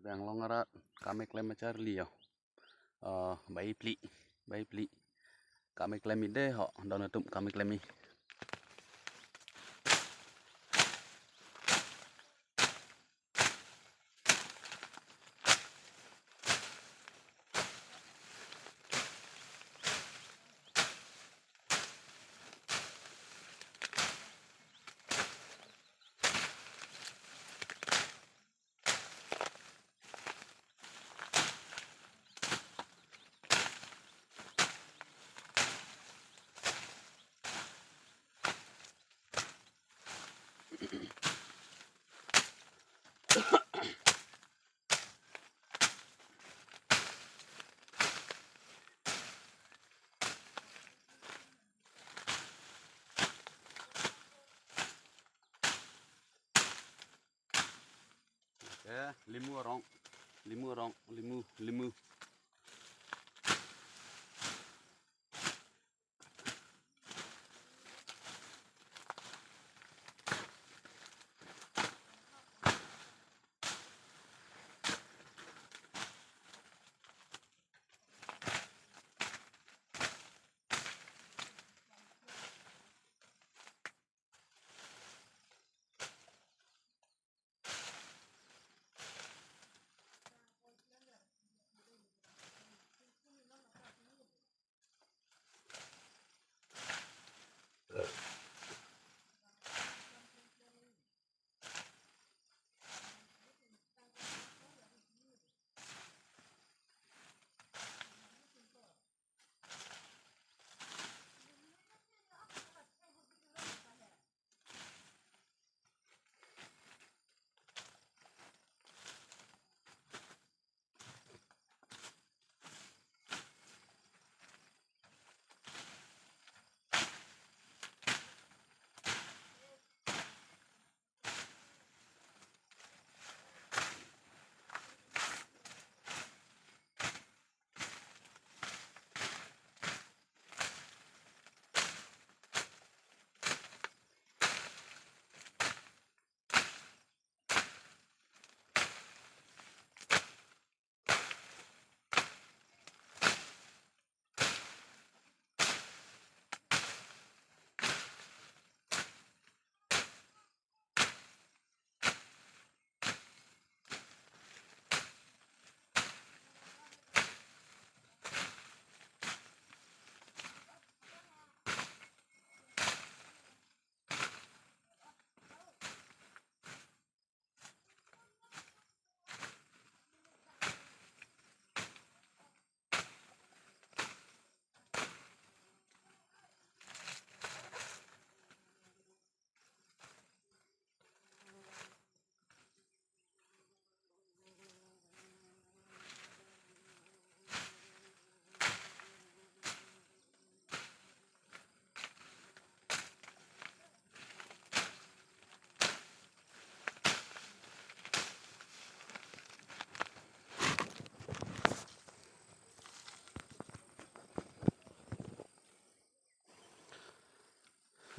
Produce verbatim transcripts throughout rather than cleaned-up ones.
Anglong arat kam keklem acharli ho. Eh, bai phli, bai phli. Kam keklem-i dei ho, don atum kam keklem-i. Eh, limu arong, limu arong, limu, limu.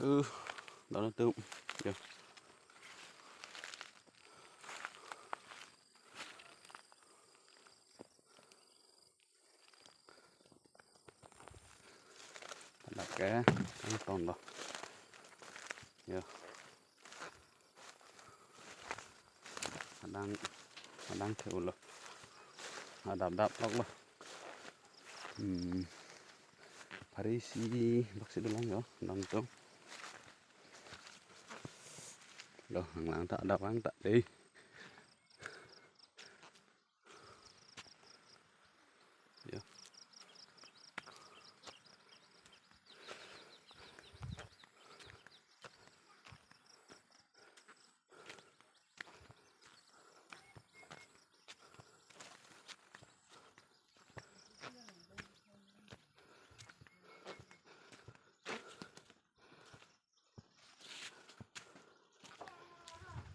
Uh, don atum. Yo. Ladak ke, ang ton lo. Yo. Adang, adang the ulo. Adap dap lok lo. Hmm. Pharisi bak si dolang yo, nang to. Lo, hanglang ta adap ang ta dei. Yo.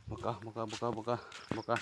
Boka, boka, boka, boka, boka.